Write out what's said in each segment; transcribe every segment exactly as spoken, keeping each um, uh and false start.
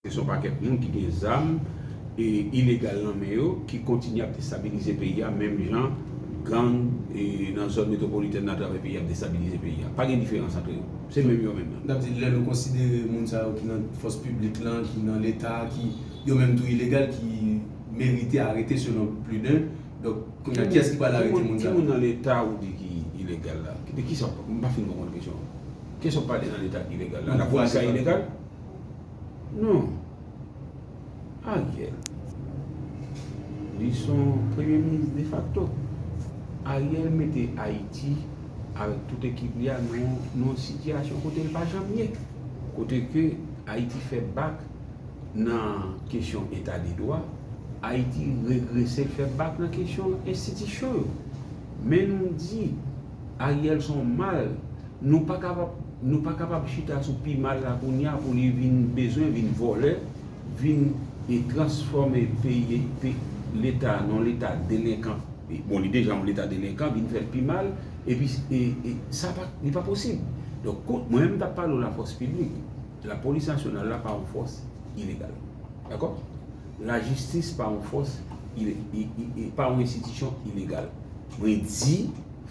Se yon pakèt moun ki gen zam e ilegal nan men yo ki kontinye ap destabilize peyi a, menm jan gang e nan zòn metwopolitèn nan atravè peyi a ap destabilize peyi a. Pa gen diferans ant yo. Se menm yo menm nan. N ap di, lè nou konsidere moun sa yo ki nan fòs piblik lan, ki nan Leta, ki yo menm tou ilegal, ki merite arete selon Pluden. Donk, kounye a, kiyès ki pral arete moun sa yo? Ki moun nan Leta ou di ki ilegal la? De kisa w, m pa fin konprann kesyon an. Kiyès w ap pale nan Leta ki ilegal la? Lapolis la ilegal? Non. Ariel, li se yon premye minis defakto. Ariel mete Ayiti avèk tout ekip li a nan yon, nan yon sitiyasyon kote l pa janm ye. Kote ke Ayiti fè bak nan kesyon eta de dwa, Ayiti regrese, l fè bak nan kesyon enstitisyon yo. Men nou di, Ariel se yon mal, nou pa kapab, nou pa kapab chita sou pi mal la kounye a pou li vin bezwen vin vòlè, vin e transfòme peyi, pe, Leta nan yon Leta delenkan. E, bon, li deja yon Leta delenkan, vin fè l pi mal, epi e, e, sa pa, li pa posib. Donk, kou, mwen menm m t ap pale w lafòs piblik. Lapolis nasyonal la pa yon fòs ilegal. Dakò? Lajistis pa yon fòs ile, i, i, i, pa yon enstitisyon ilegal. Mwen di,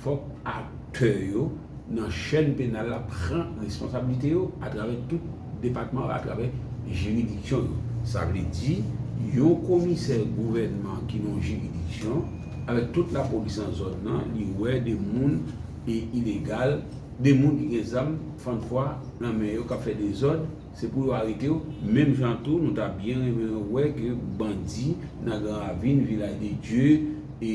fòk aktè yo nan chèn penal la pran responsablite yo atravè tout depatman, atravè jiridiksyon yo. Sa vle di, yon komisè gouvènman ki nan yon jiridiksyon, avèk tout lapolis nan zòn nan, li wè de moun e ilegal, de moun ki gen zam, fann fwa nan men yo, k ap fè dezòd, se pou yo arete yo. Menm jan tou, nou ta byen renmen wè ke bandi nan Gran Ravin, Vilaj de Dye, e,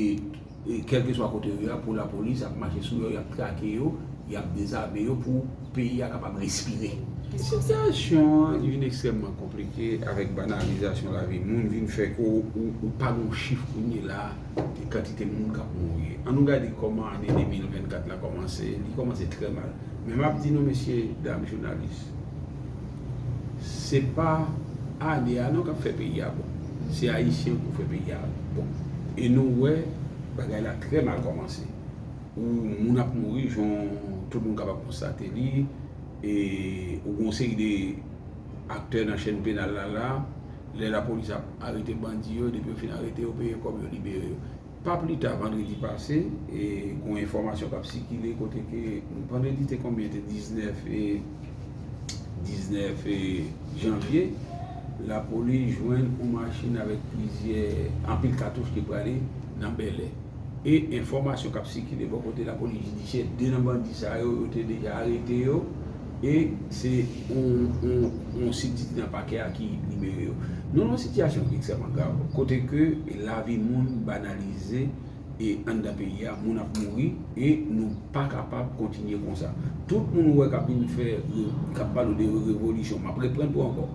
e kèlkeswa kote yo ye a, pou lapolis ap mache sou yo, y ap trake yo, y ap dezame yo pou peyi a kapab respire. Sitiyasyon an vin ekstrèmman konplike avèk banalizasyon lavi moun, vin fè ke w, ou, ou pa gen yon chif kounye la de kantite moun k ap mouri. An nou gade kòman ane de mil vennkat la kòmanse, li kòmanse trè mal. Men m ap di nou, mesye, dam jounalis, se pa ane a non k ap fè peyi a bon. Se Ayisyen pou fè peyi a bon. E nou wè, bagay la trè mal kòmanse. Ou moun ap mouri, jan tout moun kapab konstate li, e ou gen yon seri de aktè nan chèn penal la, la, lè lapolis ap arete bandi yo, depi yo fin arete yo, peye kòb yo, libere yo. Pa pli ta vandredi pase, e gen yon enfòmasyon k ap sikile kote ke vandredi te konbyen? Te diznèf, e, diznèf, e, janvye, lapolis jwenn yon machin avèk plizyè, anpil katouch ki prale nan Bèlè. E enfòmasyon k ap sikile bò kote lapolis jidisyè, de nan bandi sa yo, yo te deja arete yo, e se yon, yon, yon sibditi nan pakè a ki libere yo. Nou nan yon sitiyasyon ki ekstrèmman grav, kote ke lavi moun banalize, e anndan peyi a, moun ap mouri, e nou pa kapab kontinye konsa. Tout moun ou wè k ap vin fè, k ap pale de revolisyon, m ap reprann pou ankò.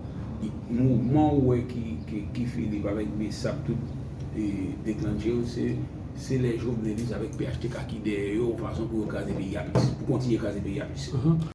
Mouvman ou wè ki, ki, ki Filip avèk Besap tout, e, deklannche yo, se, se lè Jovenelis avèk P H T K ki dèyè yo, yon fason pou yo kraze peyi a plis, pou kontinye kraze peyi a plis. Mhm.